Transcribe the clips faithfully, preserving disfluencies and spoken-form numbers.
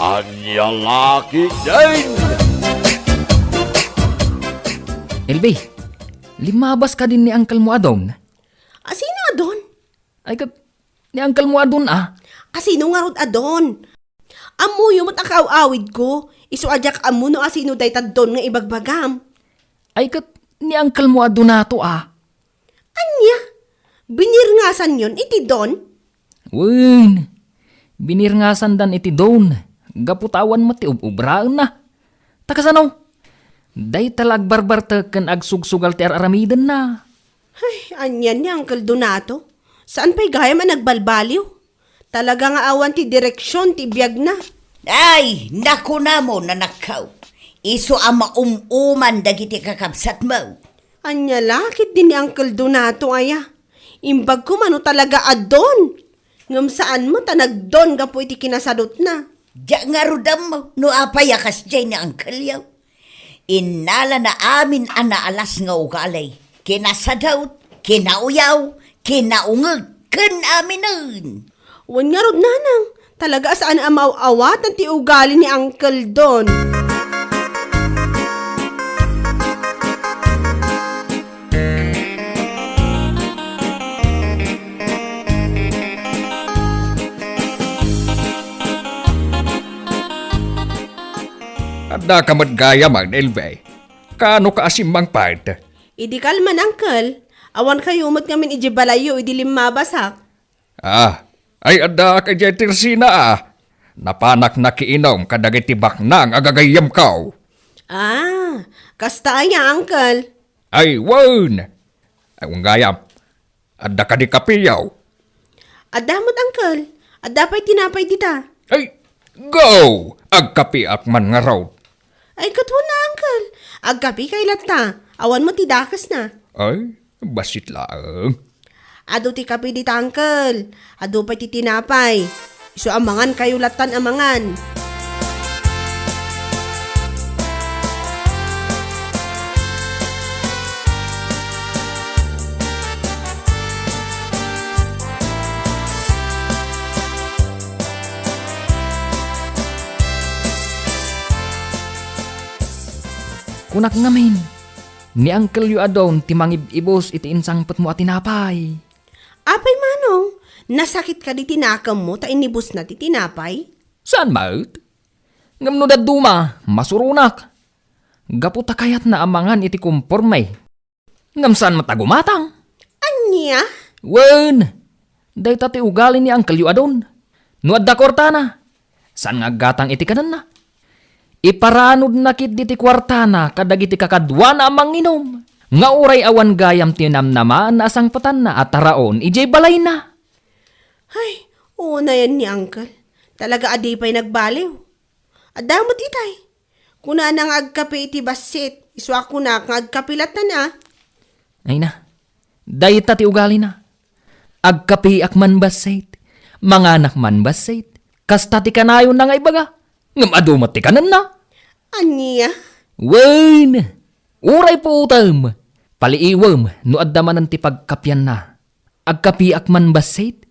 Ania la ketdin? Elvi, limmabas kadin ni uncle mo a Don? A sino a Don? Ay ket, ni uncle mo a Don a. A sino ngarud a Don? Ammoyo met a kaaw-awidko, isu a diak ammo no a sino dayta Don nga ibagbagam. Ay ket, ni uncle mo a Donato a. Ania? Binirngasanyon iti Don? Wen, binirngasandan iti Don, gapu ta awan met ti ub-ubraenna. Ta kasano? Dayta la agbarbartek ken agsugsugal ti ar-aramidenna. Ay, anian ni Uncle Donato? Saan pay gayam a nagbalbaliw? Talaga nga awan ti direksion ti biagna. Ay, nakunam, anakko. Isu a maum-uman dagiti kakabsatmo. Ania la ketdi ni Uncle Donato aya? Imbag koma no talaga a Don. Ngem saan met a nagdon gapu iti kinasadutna. Diak ngarud ammo no apay a kasdiay ni Uncle-yo. Innalana amin a naalas nga ugali. Kinasadut, kinauyaw, kinaungeg, ken aminen. Wen ngarud, nanang, talaga a saan a maaw-awatan ti ugali ni Uncle Don. Addaka met gayam, Elvi. Kaano ka a simmangpet? Idi kalman, Uncle. Awan kayo met ngamin idiay balayyo idi limmabasak. Ah, ay addaak idiay Tersina a. Napanak nakiinum kadagiti baknang a gagayyemko. Ah, kasta aya, Uncle? Ay, wen. Ay, wen gayam. Adda kadi kapeyo? Adda met, Uncle. Adda pay tinapay dita. Ay, go! Agkapeak man ngarud. Ay, ket wen a, Uncle. Agkapekay latta. Awan met ti dakesna. Ay, bassit laeng. Adu ti kape dita, Uncle. Adu pay ti tinapay. Isu a mangan kayo lattan a mangan. Kunak ngamin, ni Uncle-yo a Don ti mangib-ibus iti insangpetmo a tinapay. Apay, Manong, nasakit kadi ti nakemmo ta inibusna ti tinapay? Saan met? Ngem no dadduma, masuronak. Gapu ta kayatna a mangan iti komporme. Ngem saan met a gumatang? Ania? Wen, dayta ti ugali ni Uncle-yo a Don. No adda kuartana, saan nga aggatang iti kanenna. Iparanudna ketdi ti kuartana kadagiti kakaduana a manginum, nga uray awan gayam ti namnamaanna a sangpetanna a taraon idiay balayna. Ay, unayen ni Uncle. Talaga a di pay nagbaliw. Adda met itay. Kunana nga agkape iti bassit, isu a kunak nga agkape lattan a. Ay na, dayta ti ugalina. Agkapeak man bassit, manganak man bassit. Kasta ti kanayonna nga ibaga. Ngem adu met ti kanenna. Ania? Wen, uray puotem, paliiwem no adda manen ti pagkapianna. Agkapeak man bassit,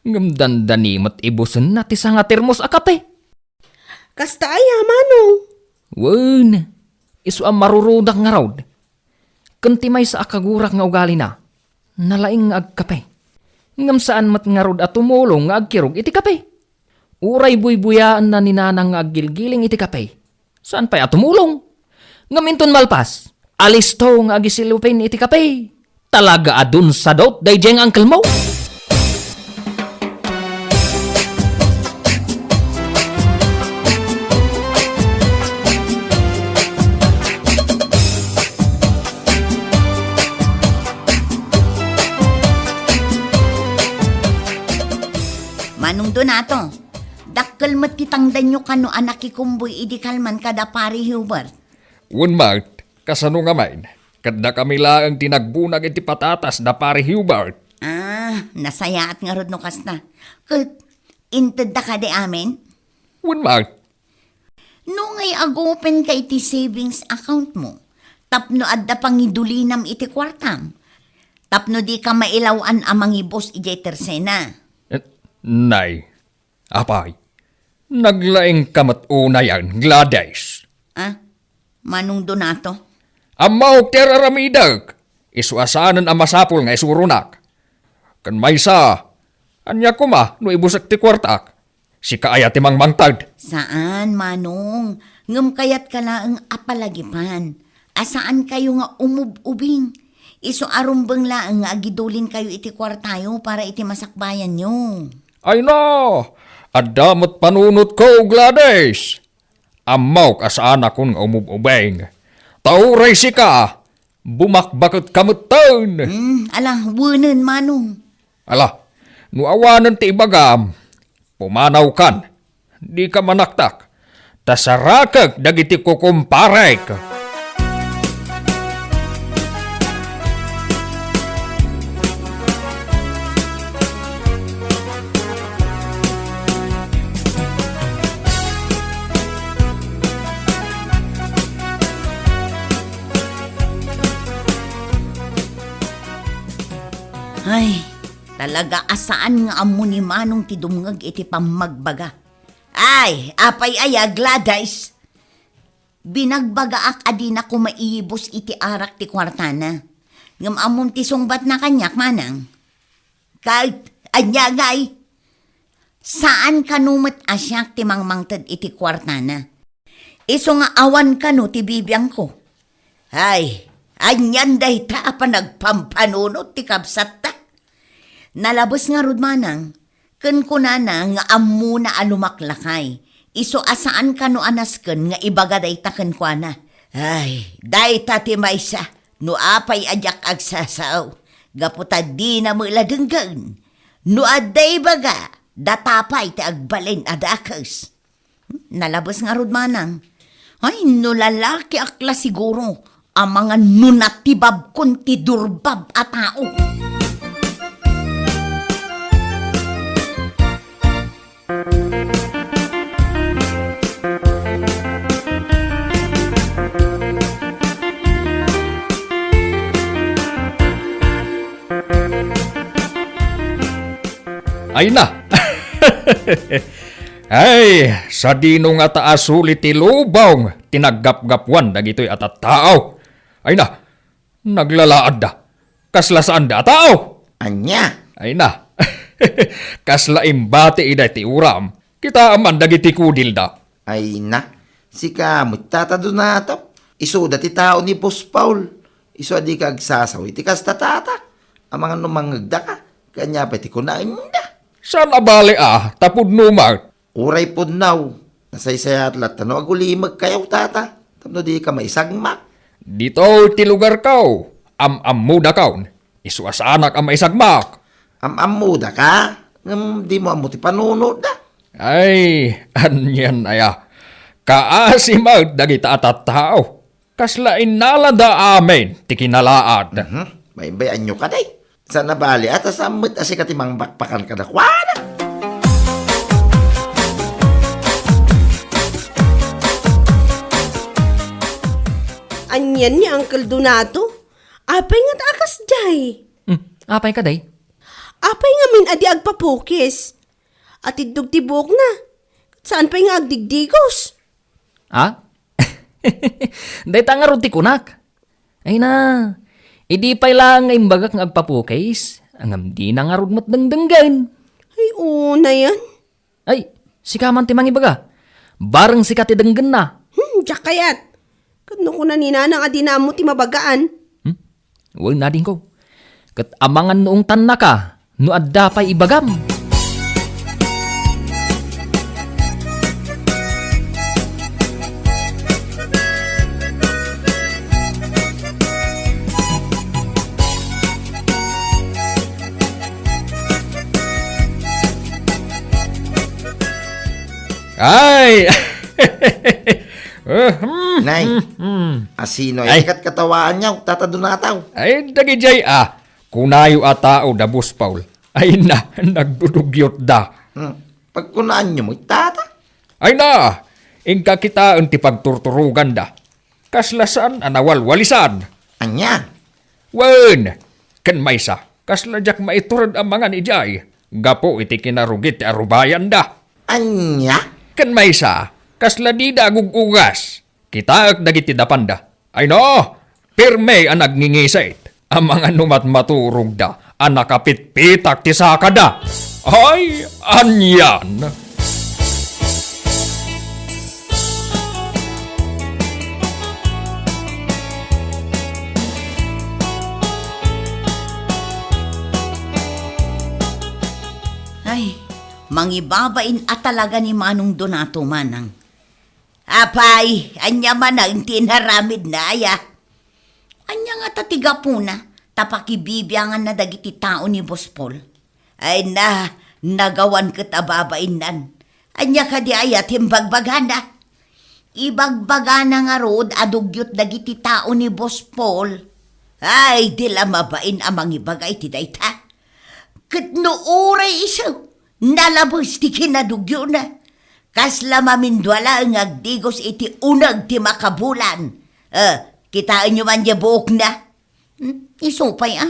ngem dandani met ibusenna ti sanga termos a kape. Kasta aya, Manong? Wen, isu a marurudak ngarud. Ken ti maysa a kagurak nga ugalina, nalaing nga agkape. Ngem saan met ngarud a tumulong nga agkirog iti kape. Uray buybuyaenna ni Nanang nga aggilgiling iti kape. Saan pay a tumulong? Ngem inton malpas, alisto nga agisilupin iti kape. Talaga a dunsadot daydiay nga uncle mo. Manong Donato, dakkel met ti tangdanyo kano a nakikumboy idi kalman kada Pari Hubert. Wen met, kasano ngamin? Ket dakami laeng ti nagbunag iti patatas da Pari Hubert. Ah, nasayaat ngarud no kasta. Ket, intedda kadi amin? Wen met. No ngay agopen ka iti savings account mo, tapno adda pangidulinam iti kuartam, tapno di ka mailaw-an a mangibus idiay tersena. Eh, nay, apay, Naglaingka met unayen, Gladys. Ah, Manong Donato? Ammok ti ar-aramidek. Isu a saanen a masapul nga isuronak. Ken maysa, ania koma no ibusek ti kuartak? Sika aya ti mangmangted? Saan, Manong. Ngem kayatka laeng a palagipan a saankayo nga umub-ubing. Isu a rumbeng laeng nga agidulinkayo iti kuartayo para iti masakbayanyo. Ay na! Adda met panunotko, Gladys! Ammok a saanakon nga umub-ubing. Ta uray sika, bumakbaketka metten. Hmm, ala, wenen, Manong. Ala, no awanen ti ibagam, pumanawkan. Dika manaktak. Ta sarakek dagiti kukumparek. Ay, talaga a saan nga ammo ni Manong ti dumngeg iti pammagbaga. Ay, apay aya, Gladys? Binagbagaak a dina koma iyibus iti arak ti kuartana. Ngem ammom ti sungbatna kaniak, Manang? Ket ania ngay? Saan kano met a siak ti mangmangted iti kuartana. Isu nga awan kano ti bibiangko. Ay, anian dayta a panagpampanunot ti kabsatta? Nalabes ngarud, Manang, ken kunana nga ammona a lumaklakay. Isu a saan kano a nasken nga ibaga dayta kenkuana. Ay, dayta ti maysa no apay a diak agsasao, gapu ta dina met la denggen. No adda ibaga, data pay ti agbalin a dakes. Nalabes ngarud, Manang. Ay, no lalakiak la siguro, amangan no natibabkon ti durbab a tao. Ay na! Ay, sadino ngata a suli ti lubong ti naggapgapuan dagitoy a tattao? Ay na, naglalaadda. Kasla saanda a tao. Ania? Ay na. Kasla imbati ida ti uram. Kitaem man dagiti kudilda. Ay na. Sika met, Tata Donato. Isuda ti tao ni Boss Paul. Isu a dika agsasao iti kasta, Tata. Amangan no mangngegdaka. Ket ania pay ti kunaenda? Saan a bale a, ta pudno met. Uray pudno, nasaysayaat latta no agulimekkayo, Tata, tapno dika maisagmak. Ditoy ti lugarko, am-ammodakon. Isu a saanak a maisagmak. Am-ammodaka, ngem dimo ammo ti panunotda. Ay, anian aya? Kaasi met dagita a tattao. Kasla innalada amin ti kinalaad. Mhm. Baybay-anyo kadi. Saan a bale a ta saan met a sika ti mangbakbakan kadakuada. Anian ni Uncle Donato? Apay ngata a kasdiay? Hmm, apay kadi? Apay ngamin a di agpapukis? Atiddog ti buokna. Saan pay nga agdigdigos? Ha? Dayta ngarud ti kunak. Ay na, idi pay laeng nga imbagak nga agpapukis, ngem dina ngarud met dengdenggen. Ay, unayen. Ay, sika man ti mangibaga. Bareng sika ti denggenna. Hmm, diak kayat. Ket no kuna ni Nanang a dina ammo ti mabagaan. Hmm? Wen, adingko. Ket amangan no ungtannaka, no adda pay ibagam. Ay! Eh, hmm, Nay, hmm, hmm. Asino ay Ay. Ket katawaanyo, Tata Donato? Ay, dagidiay, ah. Kunayo a tao da Boss Paul. Ay na, nagdudugyotda. Hmm. Pagkunaanyo met, Tata? Ay na, inka kitaen ti pagturturoganda. Kasla saan a nawalwalisan. Ania? Wen, ken maysa, kasla diak maitured a mangan idiay, gapu iti kinarugit ti arubayanda. Ania? Ken maysa, kasla dida agug-ugas. Kitaek dagiti dapanda. Ay no, pirme a nagngingisit. Amangan no matmaturogda a nakapitpitak ti sakada. Ay, anian! Ay, mangibabain a talaga ni Manong Donato, manang. Apay, ania manen ti inaramidna, aya? Ania ngata ti gapuna ta pakibibianganna dagiti tao ni Boss Paul? Ay na, nagawan ket a babainnan. Ania kadi aya ti imbagbagana? Ibagbagana ngarud a dugyot dagiti tao ni Boss Paul. Ay, di la mabain a mangibaga iti dayta. Ket no uray isu, nalabes ti kinadugyona. Kasla mamindua laeng nga agdigos iti uneg ti makabulan. Eh, kitaenyo man diay buokna? Hmm? Isu pay, a?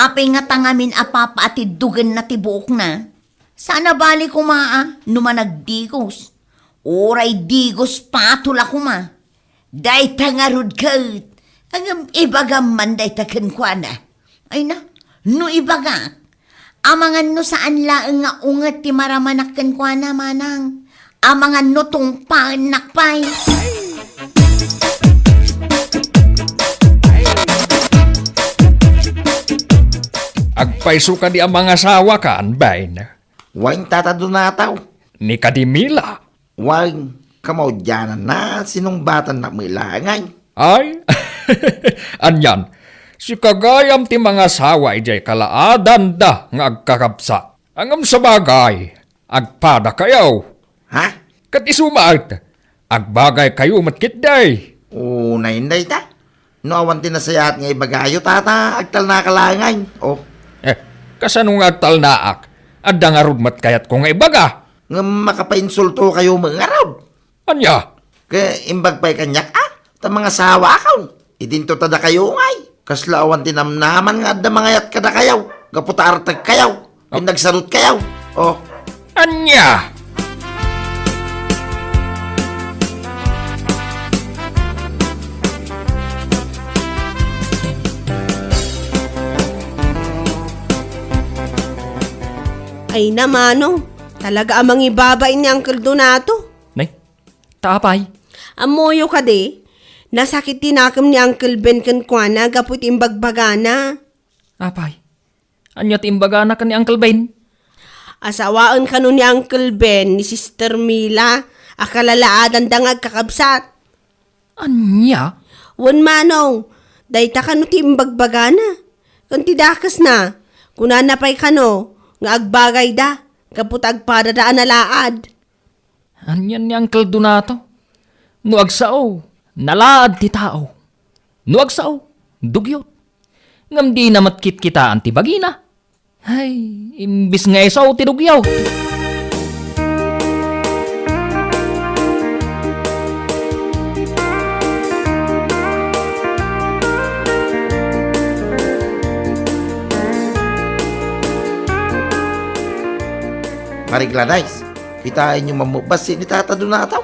Apay ngata ngamin a papaatiddogenna ti buokna? Saan a bali koma a no managdigos. Uray digos pato la koma. Dayta ngarud ket, ngem ibagam man dayta kenkuana. Ay na, no ibagak, amangan no saan laeng nga unget ti maramanak kenkuana, manang. Amangan no tungpaennak pay. Agpayso kadi a mangasawakan, bain? Wen, Tata Donato. Ni kadi Mila? Wen, kamaudiananna, sinungbatannak met laeng. Ay? Anian, sika gayam ti mangasawa idiay kalaadanda nga agkakabsat. Ngem sabagay, agpadakayo. Ha? Ket isu met, agbagaykayo met ketdi. Unay dayta. No awan ti nasayaat nga ibagayo, Tata, agtalnaka laeng. Oh. Eh, kasano nga agtalnaak? Adda ngarud met kayatko nga ibaga. Ngem makapainsultokayo met ngarud. Ania? Ket imbag pay kaniak a, ta mangasawakon. Idinto ta dakayo ngay. Kasla awan ti namnaman nga adda mangayat kadakayo, gapu ta artegkayo, oh, ken nagsarutkayo. Oh. Ania? Ay na, manong, talaga a mangibabain ni Uncle Donato. Nay, ta apay? Ammoyo kadi, nasakit ti nakem ni Uncle Ben kenkuana gapu iti imbagbagana. Apay? Ania ti imbagana ken ni Uncle Ben? Asawaen kano ni Uncle Ben ni Sister Mila a kalalaadanda nga agkakabsat. Ania? Wen, manong, dayta kano ti imbagbagana. Ken ti dakesna, kunana pay kano nga agbagayda gapu ta agpadada a nalaad. Anian ni Uncle Donato? No agsao, nalaad ti tao. No agsao, dugyot. Ngem dina met kitkitaan ti bagina. Ay, imbis nga isu ti dugyot. Pare Gladys, kitaenyo man met bassit ni Tata Donato.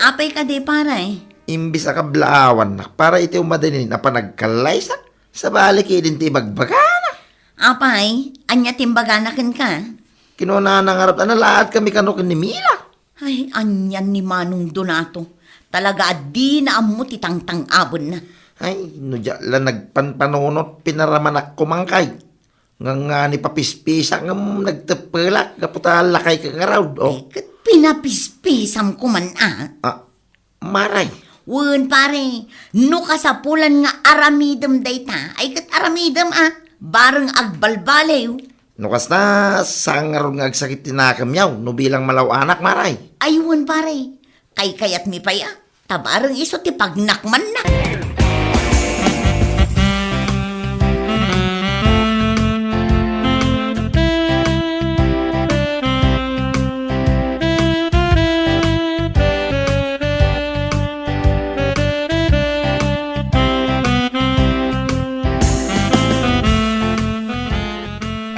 Apay kadi, pare? Imbis a kablaawannak para iti umadinin a panagkallaysa, sabali ketdin ti ibagbagana. Apay, ania ti imbagana kenka? Kinunana ngarud a nalaadkami kano ken ni Mila. Ay, anian ni Manong Donato. Talaga a dina ammo ti tangtang-abenna. Ay, no diak la nagpanpanunot, pinaramanakko man kay. Ngangani papispisak ngem nagteppelak gapu ta lakayka ngarud, oh. Ay, ket pinapispisamko man, a. Ah, maray. Wen, pare, no kasapulan nga aramidem dayta, ay ket aramidem, a, bareng agbalbaliw. No kasta, saan ngarud nga agsakit ti nakemyo no bilang malaw-anak, maray? Ay, wen, pare. Kaykayatmi pay, a. Ta bareng isu ti pagnakmanna.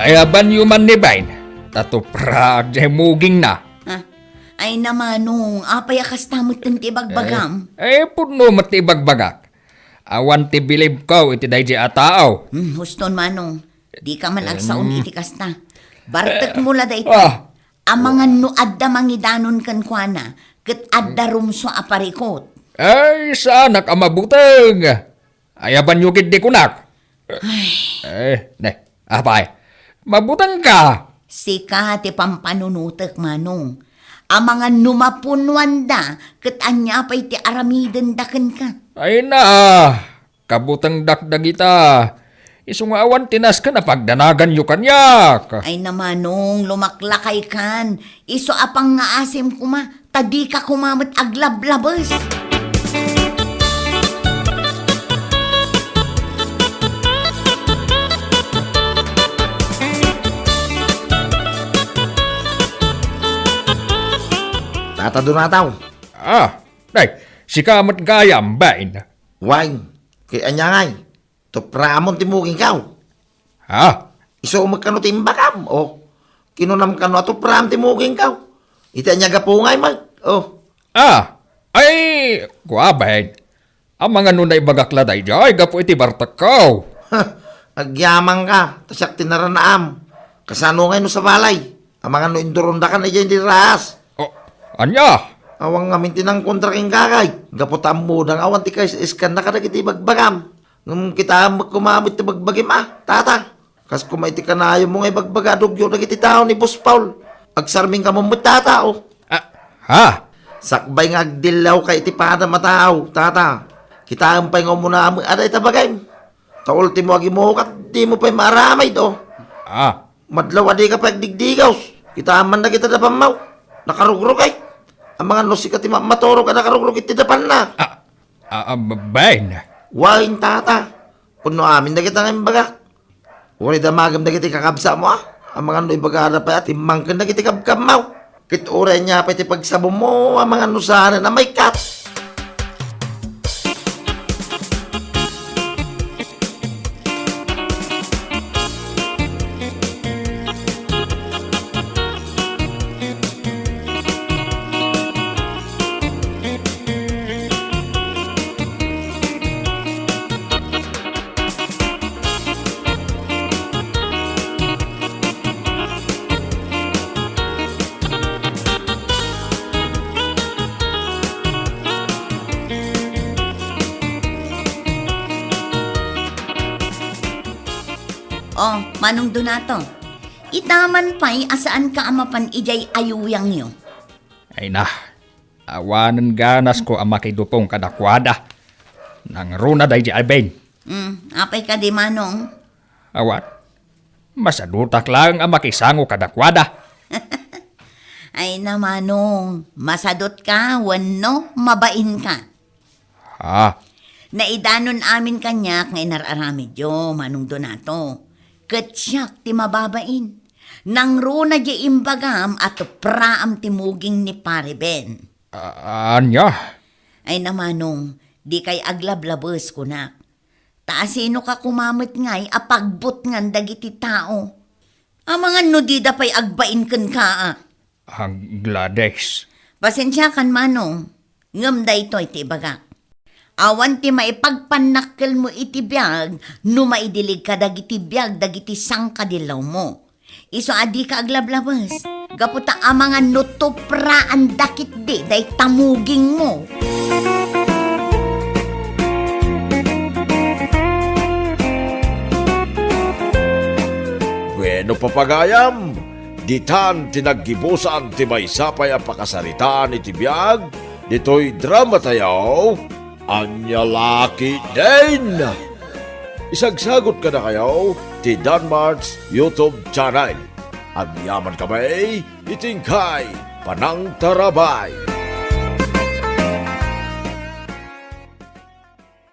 Ayabanyo man ni Bain, ta tupraag diay mugingna. Ha? Ay na, Manong, apay a kasta metten ti ibagbagam? Eh, eh, pudno met ti ibagbagak. Awan ti bilibko iti daydi a tao. Hmm, huston, Manong. Dika man agsaon iti kasta. Bartekmo la daytoy. Ah. Amangan no adda mangidanon kenkuana, ket adda rumsua a parikut. Ay, saanak a mabuteng. Ayabanyo ketdi kunak. Ay. Eh, ne, apay, mabutengka. Sika ti pampanunotek, Manong. Amangan no mapunuanda, ket ania pay ti aramidenda kenka? Ay na, kabutengdak dagita. Isu nga awan ti nasken a pagdanaganyo kaniak. Ay na, Manong, lumaklakaykan. Isu a pangngaasim koma, ta dika koma met aglablabes. Tata Donato. Ah, day, sika met gayam, bain. Wen, kay ania ngay? Tupraamon ti mugingko. Ha? Isu met kano ti imbagam, o. Kinunam kano a tupraam ti mugingko. Iti ania gapu ngay met, o. Ah, ay, kua, bain. Amangan no naibagak la daydiay gapu iti bartekko. Agyamanka, ta siak ti naranaam. Kasano ngay no sabali? Amangan no indurondakan idiay diraas. O, ania? Awan ngamin ti nangkontra kenka, gapu ta ammoda nga awan ti kais-iskanna kadagiti ibagbagam. Ngem kitaem met koma met ti bagbagim a, tata. Kas koma iti kanayonmo nga ibagbaga a dugyo dagiti tao ni Boss Paul. Agsarming kamo met, tata, o. Ah, ha? Sakbay nga agdillawka iti padam a tao, tata. Kitaem pay nga umuna met a dayta bagim. Ta ultimo agimukat, dimo pay maaramid, o. Ah. Madlaw a dika pay agdigdigaws. Kitaem man dagita dapanmo. Nakarugrog ay. Amangan no sika ti mammaturog a nakarugrog iti dapanna. Ah, ah, ah, bain. Wen, tata. Pudno amin dagita nga imbagak. Uray damagem dagiti kakabsatmo, a. Amangan no ibagada pay a timmangken dagiti kabkabmo. Ket uray ania pay ti pagsabonmo, amangan no saanen a maikkat. Oh, Manong Donato, ita man pay a saanka a mapan idiay ayuyangyo. Ay na, awanen ganasko a makidupong kadakuada. Nangruna daydi a bain. Hmm, apay kadi, Manong? Awan. Masadutak laeng a makisango kadakuada. Ay na, Manong, masadutka wenno mabainka? Ha? Naidanon amin kaniak nga inar-aramidyo, Manong Donato. Ket siak ti mababain. Nangruna diay imbagam a tupraam ti muging ni Pare Ben. A-, ania? Ay na, Manong, dikay aglablabes, kunak. Ta asinoka koma met ngay a pagbutngan dagiti tao? Amangan no dida pay agbain kenka a. Ah, Gladys. Pasensiakan, Manong, ngem daytoy ti ibagak. Awan ti maipagpannakkelmo iti biag no maidiligka dagiti biag dagiti sangkadillawmo. Isu a dika aglablabes, gapu ta amangan no tupraanda ketdi dayta mugingmo. Bueno, papagayam, ditan ti naggibusan ti maysa pay a pakasaritaan iti biag ditoy dramatayo. Ania la ketdin? Isagsagot kadakayo ti Danmart's YouTube channel. Agyamankami iti inkay panangtarabay.